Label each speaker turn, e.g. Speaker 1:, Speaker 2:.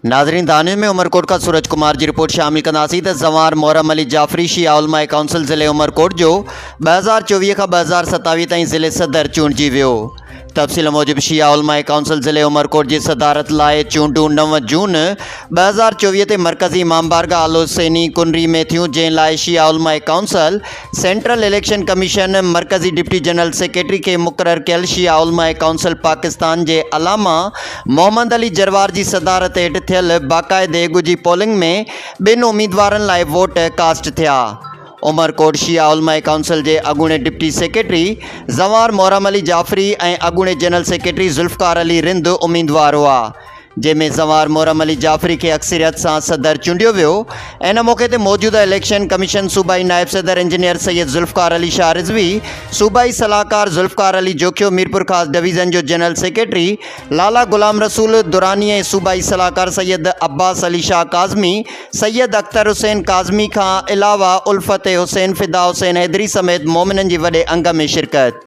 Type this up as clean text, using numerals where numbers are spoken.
Speaker 1: ناظرين دانش ۾ عمرڪوٽ کان سورج ڪمار جي رپورٽ شامل ڪنداسين ته زوار محرم علي جعفري شيعه علماء ڪائونسل ضلعي عمرڪوٽ جو 2024 کان 2027 تائين ضلعي صدر چونڊجي ويو. تفصيل موجب شيعه علماء ڪائونسل ضلعي عمرڪوٽ جي صدارت لاء چونڊون نو جون 2024 تي مرڪزي امام بارگاهه الحسيني ڪنري ۾ ٿيون جنهن لاء شيعه علماء ڪائونسل سينٽرل اليڪشن ڪميشن مرڪزي ڊپٽي جنرل سيڪريٽري کي مقرر ڪيل شيعه علماء ڪائونسل پاڪستان جي علامه محمد علي جروار جي صدارت هيٺ ٿيل باقاعدي ڳجهي پولنگ ۾ ٻن اميدوارن لاء ووٽ ڪاسٽ ٿيا. عمرڪوٽ شيعه علماء ڪائونسل جي اڳوڻي ڊپٽي سيڪريٽري زوار محرم علي جعفري ۽ اڳوڻي جنرل سيڪريٽري ذوالفقار علي رند اميدوار هئا. جنهن ۾ زوار محرم علي جعفري کي اڪثريت سان صدر چونڊيو ويو. ان موقعي تي موجوده اليڪشن ڪميشن صوبائي نائب صدر انجنيئر سيد ذوالفقار علي شاهه رضوي، صوبائي صلاحڪار ذوالفقار علي جوکيو ميرپورخاص ڊويزن جو جنرل سيڪريٽري لالا غلام رسول دراني ۽ صوبائي صلاحڪار سيد عباس علي شاهه ڪاظمي، سيد اختر حسين ڪاظمي کان علاوه الفت حسين، فدا حسين حيدري سميت مومنن جي وڏي انگ ۾ شرڪت.